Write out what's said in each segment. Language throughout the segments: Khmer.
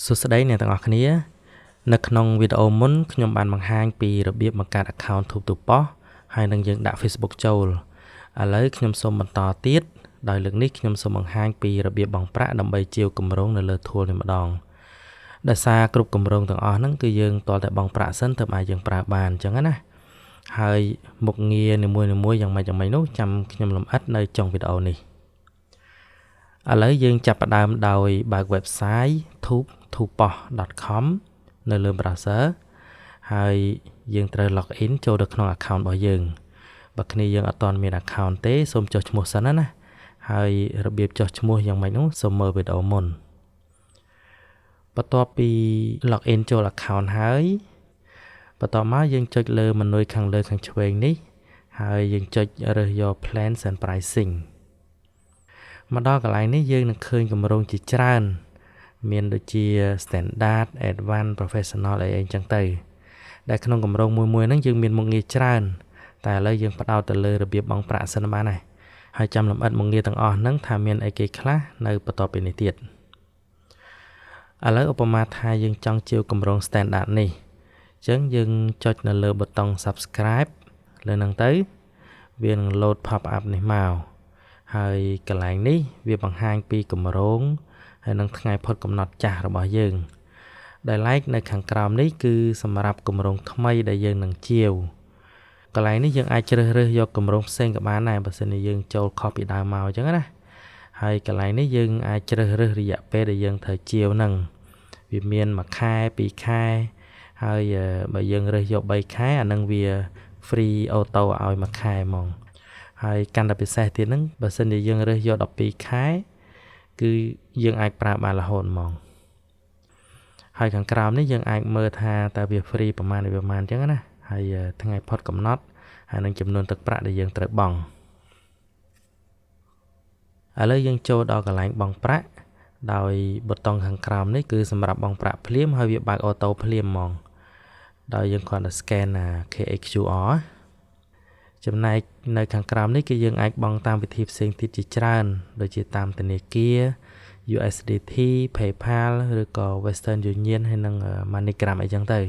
សួស្តីអ្នកទាំងអស់គ្នានៅក្នុងវីដេអូមុនខ្ញុំបានបង្ហាញពីរបៀបបង្កើត account Tube2Post ហើយនឹងយើងដាក់ Facebook ចូលឥឡូវខ្ញុំសូមបន្តទៀតដោយលើកនេះខ្ញុំសូមបង្ហាញពីរបៀបបង់ប្រាក់ដើម្បីជាវគម្រោងនៅលើ tool នេះម្ដងដោយសារគ្រប់គម្រោងទាំងអស់ហ្នឹងគឺយើងទាល់តែបង់ប្រាក់សិនទើបអាចយើងប្រើបានអញ្ចឹងណាហើយមុខងារនីមួយៗយ៉ាងម៉េចយ៉ាងម៉េចនោះចាំខ្ញុំលម្អិតនៅចុងវីដេអូនេះឥឡូវយើងចាប់ផ្ដើមដោយបើក website tube2post.com នៅលើ browser ហើយយើងត្រូវ log in ចូលទៅក្នុង account របស់យើងបើគ្នាយើងអត់ទាន់មាន account ទេសូមចុះឈ្មោះសិនណាហើយរបៀបចុះឈ្មោះយ៉ាងម៉េចនោះសូមមើលវីដេអូមុនបន្ទាប់ពី log in ចូល account ហើយបន្ទាប់មកយើងចុចលើ menu ខាងលើខាងឆ្វេងនេះហើយយើងចុចរើសយក plans and pricing មកដល់កន្លែងនេះយើងនឹងឃើញគម្រោងជាច្រើនមានដូចជា standard, advanced, professional អីអីចឹងទៅដែលក្នុងគម្រោងមួយមួយហ្នឹងយើងមានមុខងារច្រើនតែឥឡូវយើងផ្ដោតទៅលើរបៀបបង់ប្រាក់សិនបានហើយហើយចាំលម្អិតមុខងារទាំងអស់ហ្នឹងថាមានអីគេខ្លះនៅបន្ទាប់ពីនេះទៀតឥឡូវឧបមាថាយើងចង់ជាវគម្រោង standard នេះអញ្ចឹងយើងចុចនៅលើប៊ូតុង subscribe លើហ្នឹងទៅវានឹង load pop up នេះមកហើយកន្លែងនេះវាបង្ហាញពីគម្រោងហើយនឹងថ្ងៃផុតកំណត់ចាស់របស់យើងដែល like នៅខាងក្រោមនេះគឺសម្រាប់គម្រោងថ្មីដែលយើងនឹងជាវកន្លែងនេះយើងអាចជ្រើសរើសយកគម្រោងផ្សេងក៏បានដែរបើសិនជាយើងចូលខុសពីដើមមកអញ្ចឹងណាហើយកន្លែងនេះយើងអាចជ្រើសរើសរយៈពេលដែលយើងត្រូវជាវហ្នឹងវាមាន1ខែ2ខែហើយបើយើងរើសយក3ខែអានឹងវា free auto ឲ្យមួយខែហ្មងហើយកាន់តែពិសេសទៀតហ្នឹងបើសិនជាយើងរើសយក12ខែគឺយើងអាចប្រើបានរហូតហ្មងហើយខាងក្រោមនេះយើងអាចមើលថាតើវា free ប្រមាណប្រមាណអញ្ចឹងណាហើយថ្ងៃផុតកំណត់ហើយនឹងចំនួនទឹកប្រាក់ដែលយើងត្រូវបង់ឥឡូវយើងចូលដល់កន្លែងបង់ប្រាក់ដោយប៊ូតុងខាងក្រោមនេះគឺសម្រាប់បង់ប្រាក់ភ្លាមហើយវាបើក auto ភ្លាមហ្មងដោយយើងគ្រាន់តែ scan អា KHQR ចំណែកនៅខាងក្រោមនេះគឺយើងអាចបង់តាមវិធីផ្សេងទៀតជាច្រើនដូចជាតាមធនាគារ USDT, PayPal ឬក៏ Western Union ហើយនិង MoneyGram អីចឹងទៅ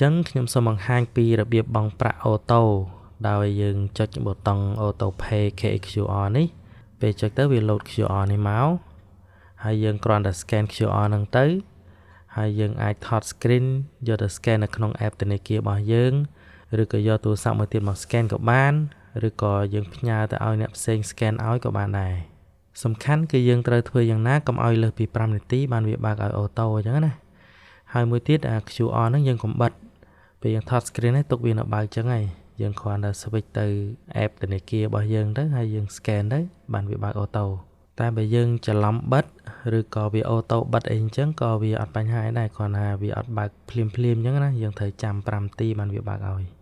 ចឹងខ្ញុំសូមបង្ហាញពីរបៀបបង់ប្រាក់ auto ដោយយើងចុចប៊ូតុង Auto Pay KHQR នេះពេលចុចទៅវា load QR នេះមកហើយយើងគ្រាន់តែ scan QR ហ្នឹងទៅហើយយើងអាចថត screen យកទៅ scan នៅក្នុង app ធនាគាររបស់យើងឬក៏យកទូរស័ព្ទមួយទៀតមក scan ក៏បានឬក៏យើងផ្ញើទៅឲ្យអ្នកផ្សេង scan ឲ្យក៏បានដែរសំខាន់គឺយើងត្រូវធ្វើយ៉ាងណាកុំឲ្យលើសពី5នាទីបានវាបើកឲ្យ auto អញ្ចឹងណាហើយមួយទៀតអា QR ហ្នឹងយើងកុំបិទពេលយើងថត screen នេះទុកវានៅបើកអញ្ចឹងហើយយើងគ្រាន់តែ switch ទៅ app ធនាគាររបស់យើងទៅហើយយើង scan ទៅបានវាបើក auto តែបើយើងច្រឡំបិទឬក៏វា auto បិទអីអញ្ចឹងក៏វាអត់បញ្ហាដែរគ្រាន់តែវាអត់បើកភ្លាមភ្លាមអញ្ចឹងណាយើងត្រូវចាំ5នាទីបានវាបើកឲ្យ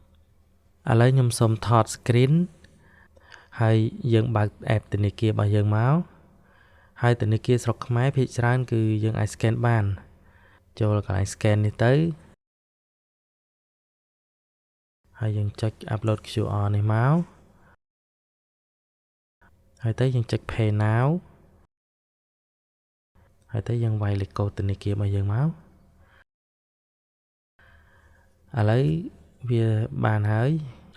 ឥឡូវខ្ញុំសូមថត screen ហើយយើងបើក app ធនាគាររបស់យើងមកហើយធនាគារស្រុកខ្មែរភាគច្រើនគឺយើងអាច scan បានចូលកន្លែង scan នេះទៅហើយយើងចុច upload QR នេះមកហើយទៅយើងចុច pay now ហើយទៅយើងវាយលេខកូដធនាគាររបស់យើងមកឥឡូវវាបានហើយ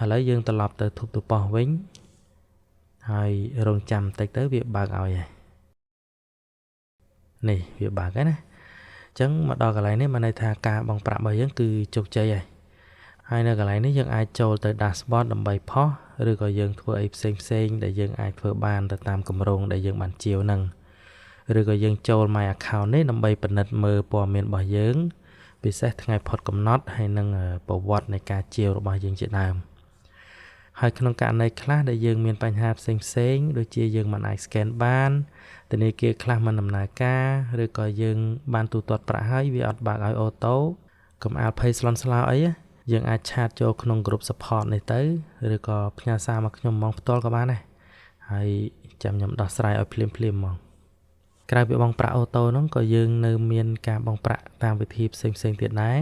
ឥឡូវយើងត្រឡប់ទៅTube2Post វិញហើយរងចាំបន្តិចទៅវាបើកឲ្យហើយនេះវាបើកហើយណាអញ្ចឹងមកដល់កន្លែងនេះមានន័យថាការបង់ប្រាក់របស់យើងគឺជោគជ័យហើយហើយនៅកន្លែងនេះយើងអាចចូលទៅ dashboard ដើម្បីផុសឬក៏យើងធ្វើអីផ្សេងផ្សេងដែលយើងអាចធ្វើបានទៅតាមគម្រោងដែលយើងបានជាវហ្នឹងឬក៏យើងចូល My Account នេះដើម្បីពិនិត្យមើលព័ត៌មានរបស់យើងពិសេសថ្ងៃផុតកំណត់ហើយនិងប្រវត្តិនៃការជាវរបស់យើងជាដើមហើយក្នុងករណីខ្លះដែលយើងមានបញ្ហាផ្សេងផ្សេងដូចជាយើងមិនអាច scan បានធនាគារខ្លះមិនដំណើរការឬក៏យើងបានទូទាត់ប្រាក់ហើយវាអត់បើកឲ្យ auto កុំអាលភ័យស្លន់ស្លោអីយើងអាច chat ចូលក្នុង group support នេះទៅឬក៏ផ្ញើសារមកខ្ញុំហ្មងផ្ទាល់ក៏បានដែរហើយចាំខ្ញុំដោះស្រាយឲ្យភ្លាមភ្លាមហ្មងក្រៅពីបង់ប្រាក់ auto ហ្នឹងក៏យើងនៅមានការបង់ប្រាក់តាមវិធីផ្សេងផ្សេងទៀតដែរ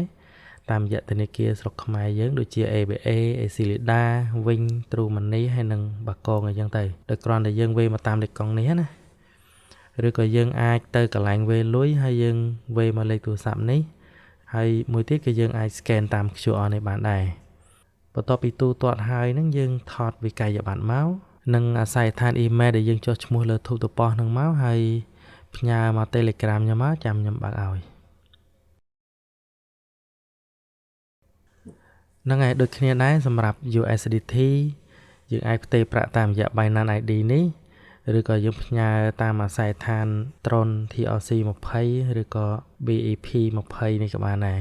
តាមរយៈធនាគារស្រុកខ្មែរយើងដូចជា ABA, ACLEDA, Wing, True Money ហើយនិងបាគងអីចឹងទៅដោយគ្រាន់តែយើងវេមកតាមលេខកុងនេះណា ឬក៏យើងអាចទៅកន្លែងវេលុយហើយយើងវេមកលេខទូរស័ព្ទនេះហើយមួយទៀតគឺយើងអាច scan តាម QR នេះបានដែរបន្ទាប់ពីទូទាត់ហើយហ្នឹងយើងថតវិក័យប័ត្រមកនិងអាស័យដ្ឋានអ៊ីមែលដែលយើងចុះឈ្មោះលើ Tube2Post ហ្នឹងមកហើយផ្ញើមក Telegram ខ្ញុំមកចាំខ្ញុំបើកឲ្យហ្នឹងហើយដូចគ្នាដែរសម្រាប់ USDT យើងអាចផ្ទេរប្រាក់តាមរយៈ Binance ID នេះឬក៏យើងផ្ញើតាមអាស័យដ្ឋាន Tron TRC 20ឬក៏ BEP 20នេះក៏បានដែរ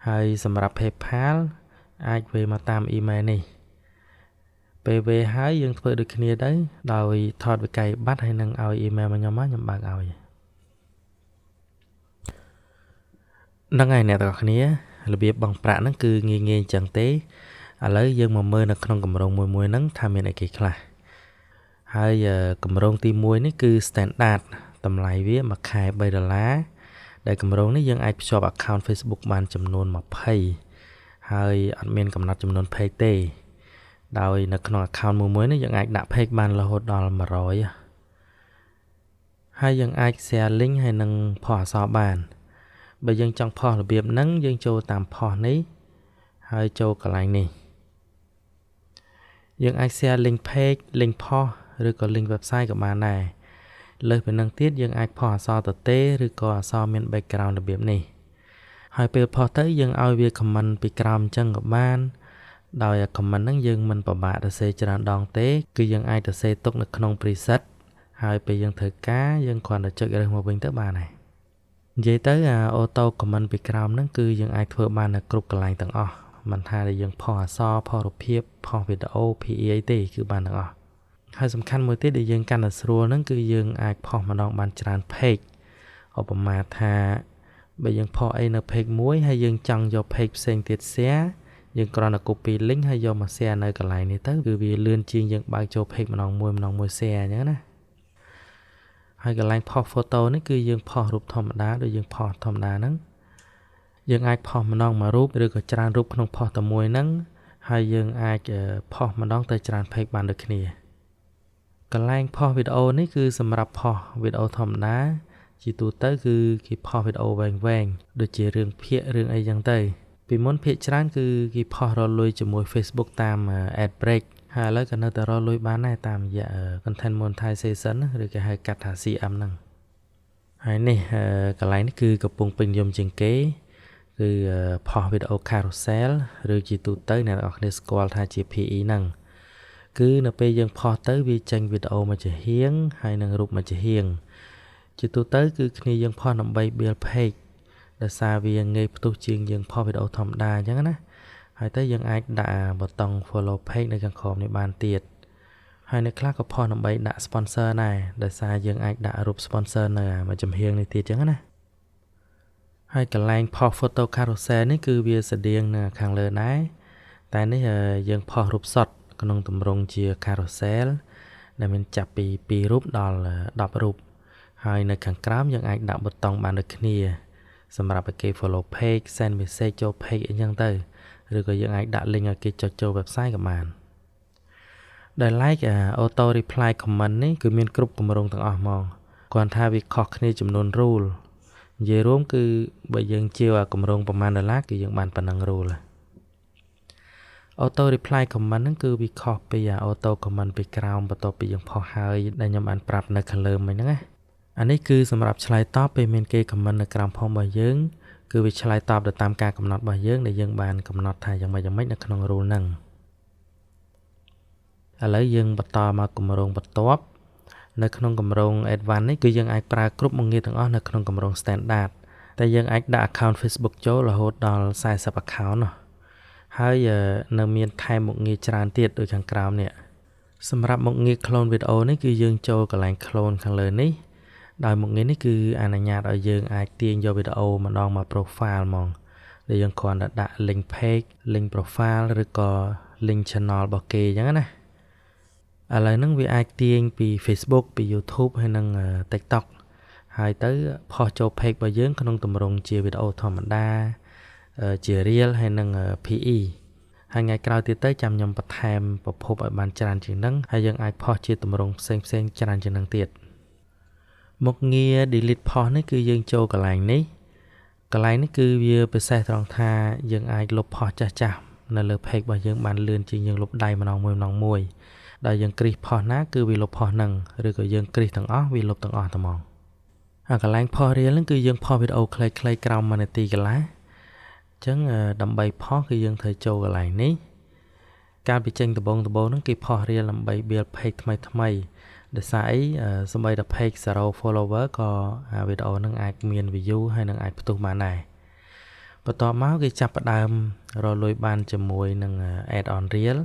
ហើយសម្រាប់ PayPal អាចវេមកតាមអ៊ីមែលនេះពេលវេហើយយើងធ្វើដូចគ្នាទៅដោយថតវិក័យប័ត្រហើយនឹងឲ្យអ៊ីមែលមកខ្ញុំមកខ្ញុំបើកឲ្យហ្នឹងហើយអ្នកទាំងអស់គ្នារបៀបបង់ប្រាក់ហ្នឹងគឺងាយៗអញ្ចឹងទេឥឡូវយើងមកមើលនៅក្នុងកម្រងមួយៗហ្នឹងថាមានអីគេខ្លះហើយកម្រងទី1នេះគឺ standard តម្លៃវាមួយខែ3ដុល្លារដែលកម្រងនេះយើងអាចភ្ជាប់ account Facebook បានចំនួន20ហើយអត់មានកំណត់ចំនួន page ទេដោយនៅក្នុង account មួយៗនេះយើងអាចដាក់ page បានរហូតដល់100ហើយយើងអាច share link ហើយនឹងផុសអក្សរបានបើយើងចង់ផុសរបៀបហ្នឹងយើងចូលតាមផុសនេះហើយចូលកន្លែងនេះយើងអាច share link page link ផុសឬក៏ link website ក៏បានដែរលើសពីនឹងទៀតយើងអាចផុសអក្សរទទេឬក៏អក្សរមាន background របៀបនេះហើយពេលផុសទៅយើងឲ្យវា comment ពីក្រោមអញ្ចឹងក៏បានដោយ comment ហ្នឹងយើងមិនពិបាកសរសេរច្រើនដងទេគឺយើងអាចសរសេរទុកនៅក្នុង preset ហើយពេលយើងធ្វើការយើងគ្រាន់តែចុចរើសមកវិញទៅបានហើយនិយាយទៅអា auto comment ពីក្រោមហ្នឹងគឺយើងអាចធ្វើបាននៅគ្រប់កន្លែងទាំងអស់មិនថាដែលយើងផុសអក្សរផុសរូបភាពផុសវីដេអូ PE អីទេគឺបានទាំងអស់ហើយសំខាន់មួយទៀតដែលយើងកាន់តែស្រួលហ្នឹងគឺយើងអាចផុសម្ដងបានច្រើន page ឧបមាថាបើយើងផុសអីនៅ page មួយហើយយើងចង់យក page ផ្សេងទៀត share យើងគ្រាន់តែ copy link ហើយយកមក share នៅកន្លែងនេះទៅគឺវាលឿនជាងយើងបើកចូល page ម្ដងមួយ share អញ្ចឹងណាហើយកន្លែងផុស photo នេះគឺយើងផុសរូបធម្មតាដូចយើងផុសធម្មតាហ្នឹងយើងអាចផុសម្ដងមួយរូបឬក៏ច្រើនរូបក្នុងផុសតែមួយហ្នឹងហើយយើងអាចផុសម្ដងទៅច្រើន page បានដូចគ្នាកន្លែងផុសវីដេអូនេះគឺសម្រាប់ផុសវីដេអូធម្មតាជាទូទៅគឺគេផុសវីដេអូវែងៗដូចជារឿងភាគរឿងអីចឹងទៅពីមុនភាគច្រើនគឺគេផុសរកលុយជាមួយ Facebook តាម ad break ហើយឥឡូវក៏នៅតែរកលុយបានដែរតាមរយៈ content monetization ឬគេហៅកាត់ថា CM ហ្នឹងហើយនេះកន្លែងនេះគឺកំពុងពេញនិយមជាងគេគឺផុសវីដេអូ carousel ឬជាទូទៅអ្នកនរគ្នាស្គាល់ថាជា PE ហ្នឹងគឺនៅពេលយើងផុសទៅវាចេញវីដេអូមួយចំហៀងហើយនឹងរូបមួយចំហៀងជាទូទៅគឺគ្នាយើងផុសដើម្បី build page ដោយសារវាងាយផ្ទុះជាងយើងផុសវីដេអូធម្មតាអញ្ចឹងណាហើយទៅយើងអាចដាក់ប៊ូតុង follow page នៅខាងក្រោមនេះបានទៀតហើយនៅខ្លះក៏ផុសដើម្បីដាក់ sponsor ដែរដោយសារយើងអាចដាក់រូប sponsor នៅមួយចំហៀងនេះទៀតអញ្ចឹងណាហើយកន្លែងផុស photo carousel នេះគឺវាស្តៀងនៅខាងលើដែរតែនេះយើងផុសរូបសុទ្ធក្នុងទម្រង់ជា carousel ដែលមានចាប់ពី2រូបដល់10រូបហើយនៅខាងក្រោមយើងអាចដាក់ប៊ូតុងបានដូចគ្នាសម្រាប់ឲ្យគេ follow page send message ចូល page អីចឹងទៅឬក៏យើងអាចដាក់ link ឲ្យគេចុចចូល website ក៏បានដែល like auto reply comment នេះគឺមានគ្រប់គម្រោងទាំងអស់ហ្មងគ្រាន់ថាវាខុសគ្នាចំនួន rule និយាយរួមគឺបើយើងជាវអាគម្រោងប្រមាណដុល្លារគឺយើងបានប៉ុណ្ណឹង rule auto reply comment ហ្នឹងគឺវាខុសពីអា auto comment ពីក្រោមបន្ទាប់ពីយើងផុសហើយដែលខ្ញុំបានប្រាប់នៅខាងលើមិញហ្នឹងណាអានេះគឺសម្រាប់ឆ្លើយតបពេលមានគេ comment នៅក្រោមផុសរបស់យើងគឺវាឆ្លើយតបទៅតាមការកំណត់របស់យើងដែលយើងបានកំណត់ថាយ៉ាងម៉េចយ៉ាងម៉េចនៅក្នុង rule ហ្នឹងឥឡូវយើងបន្តមកគម្រោងបន្ទាប់នៅក្នុងគម្រោង Advanced នេះគឺយើងអាចប្រើគ្រប់មុខងារទាំងអស់នៅក្នុងគម្រោង Standard តែយើងអាចដាក់ account Facebook ចូលរហូតដល់40 account នោះហើយនៅមានថែមមុខងារច្រើនទៀតដូចខាងក្រោមនេះសម្រាប់មុខងារ clone video នេះគឺយើងចូលកន្លែង clone ខាងលើនេះដោយមុខងារនេះគឺអនុញ្ញាតឲ្យយើងអាចទាញយកវីដេអូម្ដងមក profile ហ្មងដែលយើងគ្រាន់តែដាក់ link page link profile ឬក៏ link channel របស់គេអញ្ចឹងណាឥឡូវហ្នឹងវាអាចទាញពី Facebook ពី YouTube ហើយនិង TikTok ហើយទៅផុសចូល page របស់យើងក្នុងទម្រង់ជាវីដេអូធម្មតាជា Reel ហើយនិង PE ហើយថ្ងៃក្រោយទៀតទៅចាំខ្ញុំបន្ថែមប្រភពឲ្យបានច្រើនជាងហ្នឹងហើយយើងអាចផុសជាទម្រង់ផ្សេងផ្សេងច្រើនជាងហ្នឹងទៀតមុខងារ delete post នេះគឺយើងចូលកន្លែងនេះកន្លែងនេះគឺវាពិសេសត្រង់ថាយើងអាចលុបផុសចាស់ចាស់នៅលើ page របស់យើងបានលឿនជាងយើងលុបដៃម្ដងមួយម្ដងមួយដល់យើងគ្រីសផុសណាគឺវាលុបផុសហ្នឹងឬក៏យើងគ្រីសទាំងអស់វាលុបទាំងអស់តែហ្មងអាកន្លែងផុស reel ហ្នឹងគឺយើងផុសវីដេអូខ្លីៗក្រោម1នាទីកន្លះអញ្ចឹងដើម្បីផុសគឺយើងត្រូវចូលកន្លែងនេះកាលពីចេញដំបូងដំបូងហ្នឹងគេផុស reel ដើម្បី build page ថ្មីថ្មីដោយសារអីសម្បីតែ page 0 follower ក៏វីដេអូហ្នឹងអាចមាន view ហើយនឹងអាចផ្ទុះបានដែរបន្ទាប់មកគេចាប់ផ្ដើមរកលុយបានជាមួយនឹង add on reel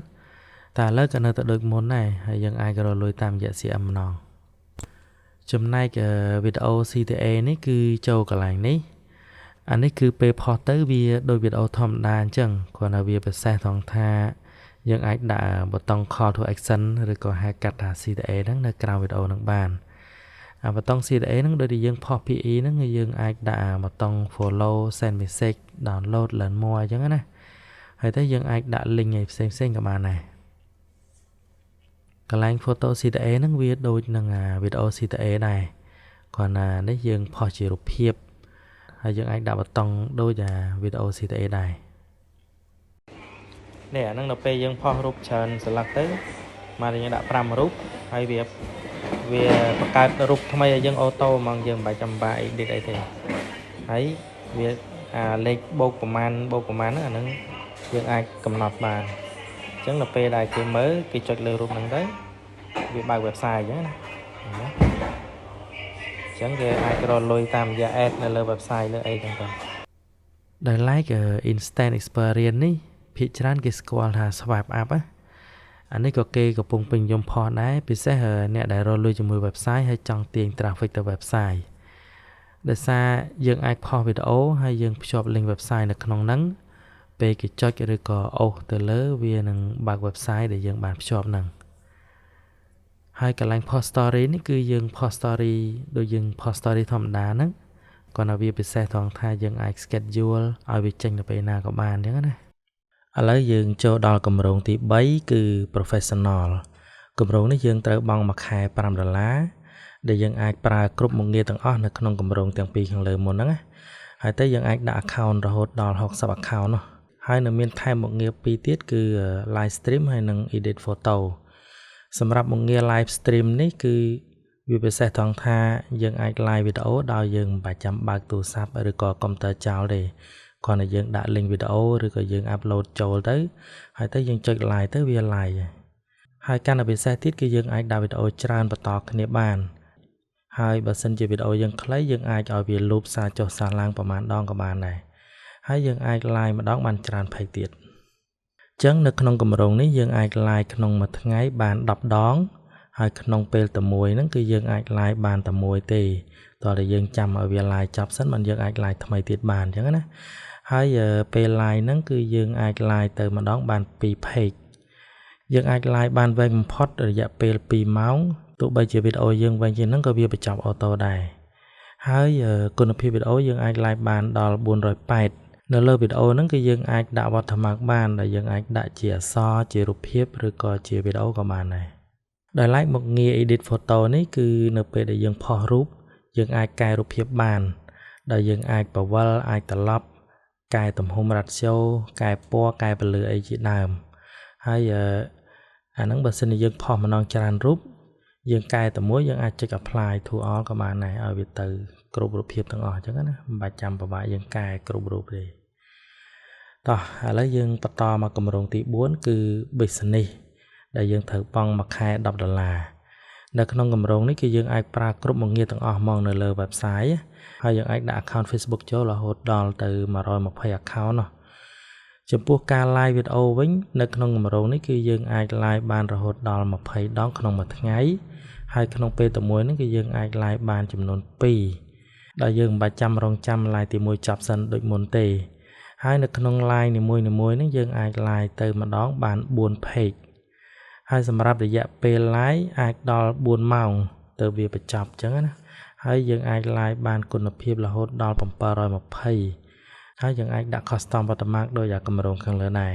តែឥឡូវក៏នៅតែដូចមុនដែរហើយយើងអាចរកលុយតាមរយៈ CM ម្ដងចំណែកវីដេអូ CTA នេះគឺចូលកន្លែងនេះអានេះគឺពេលផុសទៅវាដូចវីដេអូធម្មតាអញ្ចឹងគ្រាន់តែវាពិសេសត្រង់ថាយើងអាចដាក់ប៊ូតុង call to action ឬក៏ហៅកាត់ថា CTA ហ្នឹងនៅក្រោមវីដេអូហ្នឹងបានអាប៊ូតុង CTA ហ្នឹងដូចដែលយើងផុស PE ហ្នឹងយើងអាចដាក់ប៊ូតុង follow send message download learn more អញ្ចឹងណាហើយទៅយើងអាចដាក់ link ឲ្យផ្សេងផ្សេងក៏បានដែរកន្លែង photo CTA ហ្នឹងវាដូចនឹងវីដេអូ CTA ដែរគ្រាន់តែនេះយើងផុសជារូបភាពហើយយើងអាចដាក់ប៊ូតុងដូចអាវីដេអូ CTA ដែរនេះអាហ្នឹងដល់ពេលយើងផុសរូបច្រើនស្លឹកទៅមកយើងដាក់5រូបហើយវាវាបង្កើតរូបថ្មីឲ្យយើង auto ហ្មងយើងមិនបាច់ចាំបាច់ edit អីទេហើយវាអាលេខបូកប្រមាណបូកប្រមាណហ្នឹងអាហ្នឹងយើងអាចកំណត់បានអញ្ចឹងដល់ពេលដែលគេមើលគេចុចលើរូបហ្នឹងទៅវាបើក website អញ្ចឹងណាអញ្ចឹងគេអាចរកលុយតាមរយៈ ad នៅលើ website លើអីចឹងទៅដោយ like instant experience នេះភាគច្រើនគេស្គាល់ថា swipe up ណាអានេះក៏គេកំពុងពេញនិយមផុសដែរពិសេសអ្នកដែលរកលុយជាមួយ website ហើយចង់ទាញ traffic ទៅ website ដោយសារយើងអាចផុសវីដេអូហើយយើងភ្ជាប់ link website នៅក្នុងហ្នឹងពេលគេចុចឬក៏អូសទៅលើវានឹងបើក website ដែលយើងបានភ្ជាប់ហ្នឹងហើយកន្លែង post story នេះគឺយើង post story ដូចយើង post story ធម្មតាហ្នឹងគ្រាន់តែវាពិសេសត្រង់ថាយើងអាច schedule ឲ្យវាចេញទៅពេលណាក៏បានអញ្ចឹងណាឥឡូវយើងចូលដល់គម្រោងទី3គឺ professional គម្រោងនេះយើងត្រូវបង់មួយខែ5ដុល្លារដែលយើងអាចប្រើគ្រប់មុខងារទាំងអស់នៅក្នុងគម្រោងទាំងពីរខាងលើមុនហ្នឹងណាហើយទៅយើងអាចដាក់ account រហូតដល់60 account នោះហើយនៅមានថែមមុខងារពីរទៀតគឺ live stream ហើយនិង edit photo សម្រាប់មុខងារ live stream នេះគឺវាពិសេសត្រង់ថាយើងអាច live វីដេអូដោយយើងមិនបាច់ចាំបើកទូរស័ព្ទឬក៏កុំព្យូទ័រចោលទេគ្រាន់តែយើងដាក់ link វីដេអូឬក៏យើង upload ចូលទៅហើយទៅយើងចុច live ទៅវា live ហើយកាន់តែពិសេសទៀតគឺយើងអាចដាក់វីដេអូច្រើនបន្តគ្នាបានហើយបើសិនជាវីដេអូយើងខ្លីយើងអាចឲ្យវា loop សារចុះសារឡើងប្រហែលដងក៏បានដែរហើយយើងអាច live ម្ដងបានច្រើន page ទៀតចឹងនៅក្នុងគម្រោងនេះយើងអាច live ក្នុងមួយថ្ងៃបាន10ដងហើយក្នុងពេលតែមួយហ្នឹងគឺយើងអាច live បានតែមួយទេតោះតែយើងចាំឲ្យវា live ចប់សិនបានយើងអាច live ថ្មីទៀតបានអញ្ចឹងណាហើយពេល live ហ្នឹងគឺយើងអាច live ទៅម្ដងបាន2 page យើងអាច live បានវែងបំផុតរយៈពេល2ម៉ោងទោះបីជាវីដេអូយើងវែងជាងហ្នឹងក៏វាបញ្ចប់ auto ដែរហើយគុណភាពវីដេអូយើងអាច live បានដល់480នៅលើវីដេអូហ្នឹងគឺយើងអាចដាក់ watermark បានដែលយើងអាចដាក់ជាអក្សរជារូបភាពឬក៏ជាវីដេអូក៏បានដែរដោយឡែកមុខងារ edit photo នេះគឺនៅពេលដែលយើងផុសរូបយើងអាចកែរូបភាពបានដែលយើងអាចពវល់អាចត្រឡប់កែទំហំ ratio កែពណ៌កែពន្លឺអីជាដើមហើយអាហ្នឹងបើសិនជាយើងផុសម្ដងច្រើនរូបយើងកែតែមួយយើងអាចចុច apply to all ក៏បានដែរឲ្យវាទៅគ្រប់រូបភាពទាំងអស់អញ្ចឹងណាមិនបាច់ចាំពិបាកយើងកែគ្រប់រូបទេតោះឥឡូវយើងបន្តមកគម្រោងទី4គឺ business ដែលយើងត្រូវបង់មួយខែ10ដុល្លារនៅក្នុងគម្រោងនេះគឺយើងអាចប្រើគ្រប់មុខងារទាំងអស់ហ្មងនៅលើ website ហើយយើងអាចដាក់ account Facebook ចូលរហូតដល់ទៅ120 account នោះចំពោះការ live វីដេអូវិញនៅក្នុងគម្រោងនេះគឺយើងអាច live បានរហូតដល់20ដងក្នុងមួយថ្ងៃហើយក្នុងពេលតែមួយហ្នឹងគឺយើងអាច live បានចំនួន2ដោយយើងមិនបាច់ចាំរងចាំ live ទី1ចប់សិនដូចមុនទេហើយនៅក្នុង live នីមួយៗហ្នឹងយើងអាច live ទៅម្ដងបាន4 page ហើយសម្រាប់រយៈពេល live អាចដល់4ម៉ោងទៅវាបញ្ចប់អញ្ចឹងណាហើយយើងអាច live បានគុណភាពរហូតដល់720ហើយយើងអាចដាក់ custom watermark ដោយអាគម្រោងខាងលើដែរ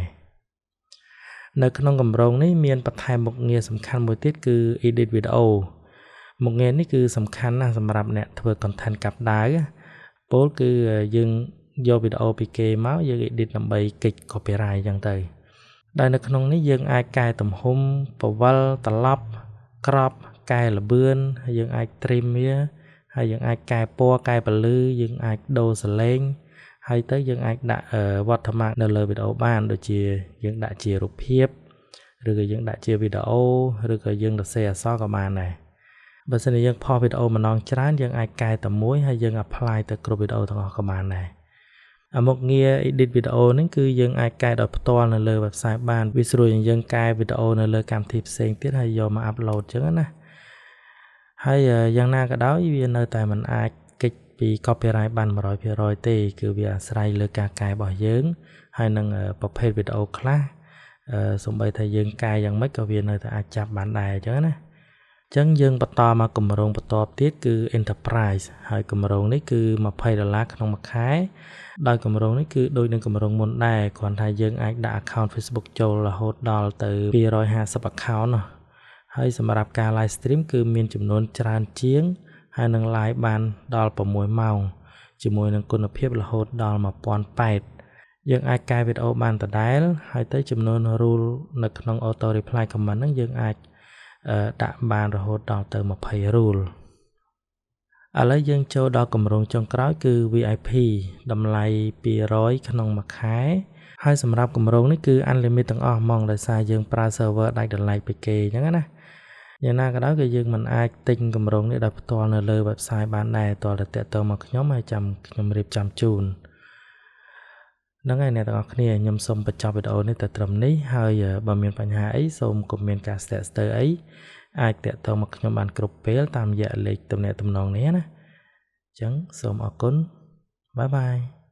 នៅក្នុងគម្រោងនេះមានបន្ថែមមុខងារសំខាន់មួយទៀតគឺ edit video មុខងារនេះគឺសំខាន់ណាស់សម្រាប់អ្នកធ្វើ content កាប់ដាវពោលគឺយើងយកវីដេអូពីគេមកយើង edit ដើម្បីគេច copyright អញ្ចឹងទៅដែលនៅក្នុងនេះយើងអាចកែទំហំពវលត្រឡប់ក្របកែល្បឿនហើយយើងអាច trim វាហើយយើងអាចកែពណ៌កែពន្លឺយើងអាចដូរសលេងហើយទៅយើងអាចដាក់ watermark នៅលើវីដេអូបានដូចជាយើងដាក់ជារូបភាពឬក៏យើងដាក់ជាវីដេអូឬក៏យើងសរសេរអក្សរក៏បានដែរបើសិនជាយើងផុសវីដេអូម្ដងច្រើនយើងអាចកែតែមួយហើយយើង apply ទៅគ្រប់វីដេអូទាំងអស់ក៏បានដែរអាមុខងារ edit វីដេអូហ្នឹងគឺយើងអាចកែដោយផ្ទាល់នៅលើ website បានវាស្រួលជាងយើងកែវីដេអូនៅលើកម្មវិធីផ្សេងទៀតហើយយកមក upload ចឹងណាហើយយ៉ាងណាក៏ដោយវានៅតែមិនអាចគេចពី copyright បាន100%ទេគឺវាអាស្រ័យលើការកែរបស់យើងហើយនឹងប្រភេទវីដេអូខ្លះសំបីថាយើងកែយ៉ាងម៉េចក៏វានៅតែអាចចាប់បានដែរអញ្ចឹងណាអញ្ចឹងយើងបន្តមកគម្រោងបន្ទាប់ទៀតគឺ Enterprise ហើយគម្រោងនេះគឺ20ដុល្លារក្នុងមួយខែដោយគម្រោងនេះគឺដូចនឹងគម្រោងមុនដែរគ្រាន់តែយើងអាចដាក់ account Facebook ចូលរហូតដល់ទៅ250 account នោះហើយសម្រាប់ការ live stream គឺមានចំនួនច្រើនជាងហើយនឹង live បានដល់6ម៉ោងជាមួយនឹងគុណភាពរហូតដល់1080យើងអាចកែវីដេអូបានដដែលហើយទៅចំនួន rule នៅក្នុង auto reply comment ហ្នឹងយើងអាចដាក់បានរហូតដល់ទៅ20 rule ឥឡូវយើងចូលដល់គម្រោងចុងក្រោយគឺ VIP តម្លៃ200ក្នុងមួយខែហើយសម្រាប់គម្រោងនេះគឺ unlimited ទាំងអស់ហ្មងដោយសារយើងប្រើ server ដាច់ដោយឡែកពីគេអញ្ចឹងណាយ៉ាងណាក៏ដោយក៏យើងមិនអាចទិញគម្រោងនេះដោយផ្ទាល់នៅលើ website បានដែរតើតែតាក់ទងមកខ្ញុំហើយចាំខ្ញុំរៀបចំជូនហ្នឹងហើយអ្នកទាំងអស់គ្នាខ្ញុំសូមបញ្ចប់វីដេអូនេះតែត្រឹមនេះហើយបើមានបញ្ហាអីសូមកុំមានការស្ទាក់ស្ទើរអីអាចតាក់ទងមកខ្ញុំបានគ្រប់ពេលតាមរយៈលេខទំនាក់ទំនងនេះណាអញ្ចឹងសូមអរគុណ bye bye.